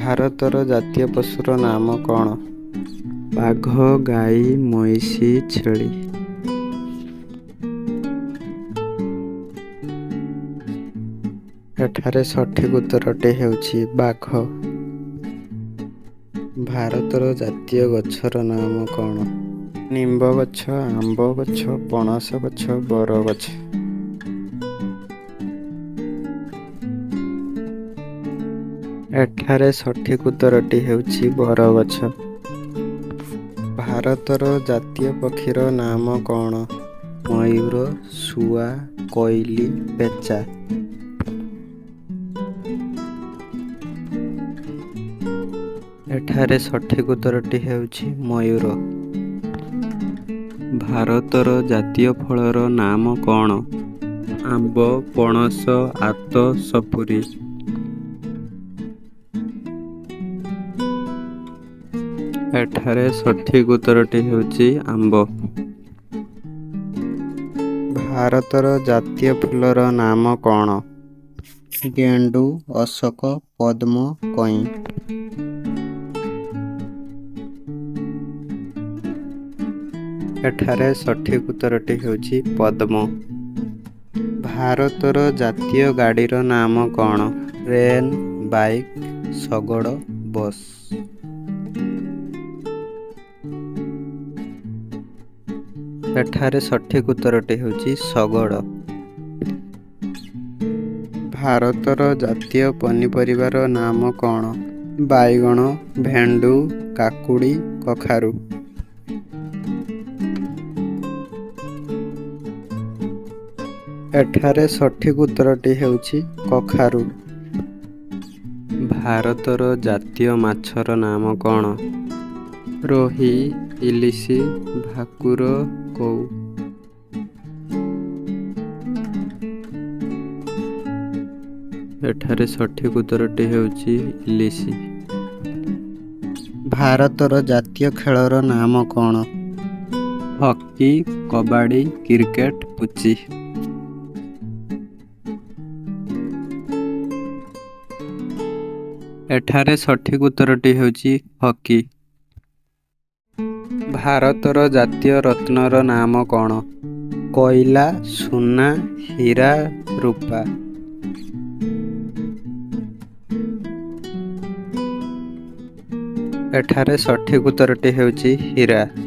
ଭାରତର ଜାତୀୟ ପଶୁର ନାମ କ'ଣ? ବାଘ, ଗାଈ, ମଇଁଷି, ଛେଳି। ଏଠାରେ ସଠିକ୍ ଉତ୍ତରଟି ହେଉଛି ବାଘ। ଭାରତର ଜାତୀୟ ଗଛର ନାମ କ'ଣ? ନିମ୍ବ ଗଛ, ଆମ୍ବ ଗଛ, ପଣସ ଗଛ, ବରଗଛ। ଏଠାରେ ସଠିକ୍ ଉତ୍ତରଟି ହେଉଛି ବରଗଛ। ଭାରତର ଜାତୀୟ ପକ୍ଷୀର ନାମ କ'ଣ? ମୟୂର, ଶୁଆ, କୋଇଲି, ପେଚା। ଏଠାରେ ସଠିକ୍ ଉତ୍ତରଟି ହେଉଛି ମୟୂର। ଭାରତର ଜାତୀୟ ଫଳର ନାମ କ'ଣ? ଆମ୍ବ, ପଣସ, ଆତ, ସପୁରୀ। ଏଠାରେ ସଠିକ୍ ଉତ୍ତରଟି ହେଉଛି ଆମ୍ବ। ଭାରତର ଜାତୀୟ ଫୁଲର ନାମ କ'ଣ? ଗେଣ୍ଡୁ, ଅଶୋକ, ପଦ୍ମ, କଇଁ। ଏଠାରେ ସଠିକ୍ ଉତ୍ତରଟି ହେଉଛି ପଦ୍ମ। ଭାରତର ଜାତୀୟ ଗାଡ଼ିର ନାମ କ'ଣ? ଟ୍ରେନ୍, ବାଇକ୍, ଶଗଡ଼, ବସ୍। ଏଠାରେ ସଠିକ୍ ଉତ୍ତରଟି ହେଉଛି ଶଗଡ଼। ଭାରତର ଜାତୀୟ ପନିପରିବାର ନାମ କ'ଣ? ବାଇଗଣ, ଭେଣ୍ଡୁ, କାକୁଡ଼ି, କଖାରୁ। ଏଠାରେ ସଠିକ୍ ଉତ୍ତରଟି ହେଉଛି କଖାରୁ। ଭାରତର ଜାତୀୟ ମାଛର ନାମ କ'ଣ? ରୋହି, ଇଲିଶି, ଭାକୁର, କଉ। ଏଠାରେ ସଠିକ୍ ଉତ୍ତରଟି ହେଉଛି ଇଲିଶି। ଭାରତର ଜାତୀୟ ଖେଳର ନାମ କ'ଣ? ହକି, କବାଡ଼ି, କ୍ରିକେଟ, ପୁଚି। ଏଠାରେ ସଠିକ୍ ଉତ୍ତରଟି ହେଉଛି ହକି। ଭାରତର ଜାତୀୟ ରତ୍ନର ନାମ କ'ଣ? କୋଇଲା, ସୁନା, ହୀରା, ରୂପା। ଏଠାରେ ସଠିକ୍ ଉତ୍ତରଟି ହେଉଛି ହୀରା।